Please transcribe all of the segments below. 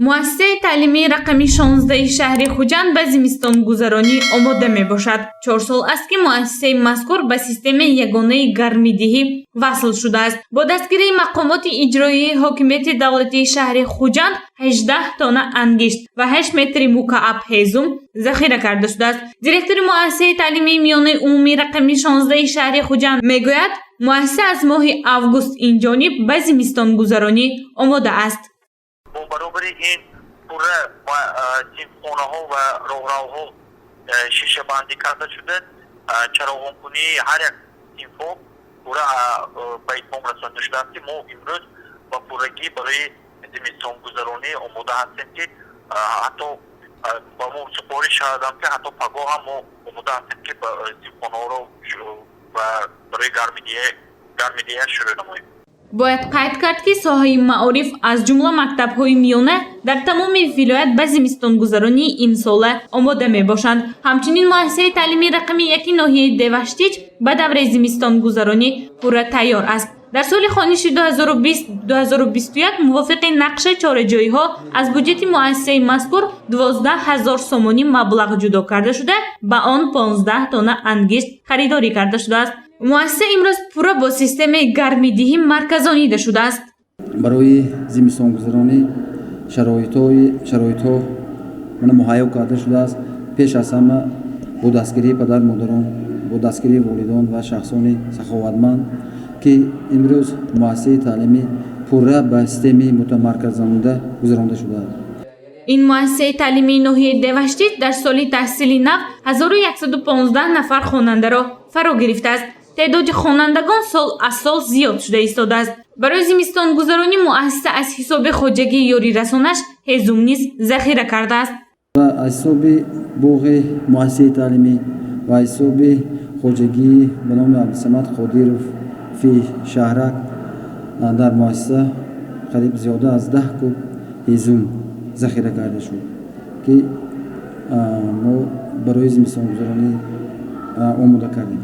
Муассисаи таълимии рақами 16-и шаҳри Хуҷанд ба зимистонгузаронӣ омода мебошад. 4 сол аст, ки муассисаи мазкур ба системаи ягонаи гармидиҳӣ васл шудааст. Бо дастгирии мақомоти иҷроияи ҳокимияти давлатии шаҳри Хуҷанд 18 тонна ангишт ва 8 метри мукааб ҳезум захира карда шудааст. Директори муассисаи таълимии миёнаи умумии рақами 16-и шаҳри Хуҷанд мегӯяд, муассиса аз моҳи август инҷониб ба зимистонгузаронӣ омода аст. Бо баробари ин пурра синфхонаҳо ва роҳравҳо шишабандӣ карда шуда, чароғонкунии ҳар як синфҳо пурра ба итмом расонда шудааст, ки мо имрӯз ба пуррагӣ барои зимистонгузаронӣ омода ҳастем, ки ҳатто ба мо супориш шудам, ки ҳатто пагоҳ ҳам мо омода ҳастем, ки синфхонаҳоро барои гармидиҳия шурӯъ намоем. Бояд қайд кард, ки соҳаи маориф, аз ҷумла мактабҳои миёна, дар тамоми вилоят ба зимистонгузаронии имсола омода мебошанд. Ҳамчунин муассисаи таълимии рақами 1-и ноҳияи Деваштич ба давраи зимистонгузаронӣ пурра тайёр аст. Дар соли хониши 2020-2021 мувофиқи нақша чораҷӯиҳо аз буҷети муассисаи мазкур 12 ҳазор сомонӣ маблағ ҷудо карда шуда, ба он 15 тонна ангишт харидорӣ карда шудааст. Муассиса имрӯз пурра бо системаи гармидиҳӣ марказонида шудааст. Барои зимистонгузаронӣ шароитҳо муҳайё карда шудааст. Пеш аз ҳама бо дастгирии падару модарон, бо дастгирии волидон ва шахсони саховатманд, ки имрӯз муассисаи таълимӣ пурра ба системаи мутамарказонда гузаронда шудааст. Ин муассисаи таълимии ноҳияи Деваштич дар соли таҳсили нав 1115 нафар хонандаро фаро гирифтааст. Теъдоди хонандагон сол аз сол зиёд шуда истодааст. Барои зимистонгузаронӣ муассиса аз ҳисоби хоҷагии ёрирасонаш ҳезум низ захира кардааст. Ва аз ҳисоби боғи муассисаи таълимӣ ва аз ҳисоби хоҷагии ба номи Абдусамад Қодиров фи шаҳрак дар муассиса қариб зиёда аз 10 куб ҳезум захира карда шуд, ки мо барои зимистонгузаронӣ омода кардем.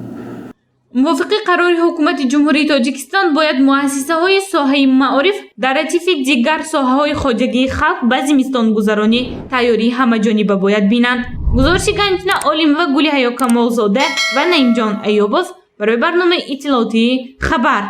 Мувофиқи қарори Ҳукумати Ҷумҳурии Тоҷикистон бояд муассисаҳои соҳаи маориф дар радифи дигар соҳаҳои хоҷагии халқ ба зимистонгузаронӣ тайёрии ҳамаҷониба бояд бинанд. Гузориши Ганҷина Олимова, Гулиҳаё Камолзода ва Наимҷон Аюбов барои барномаи иттилоотии «Хабар».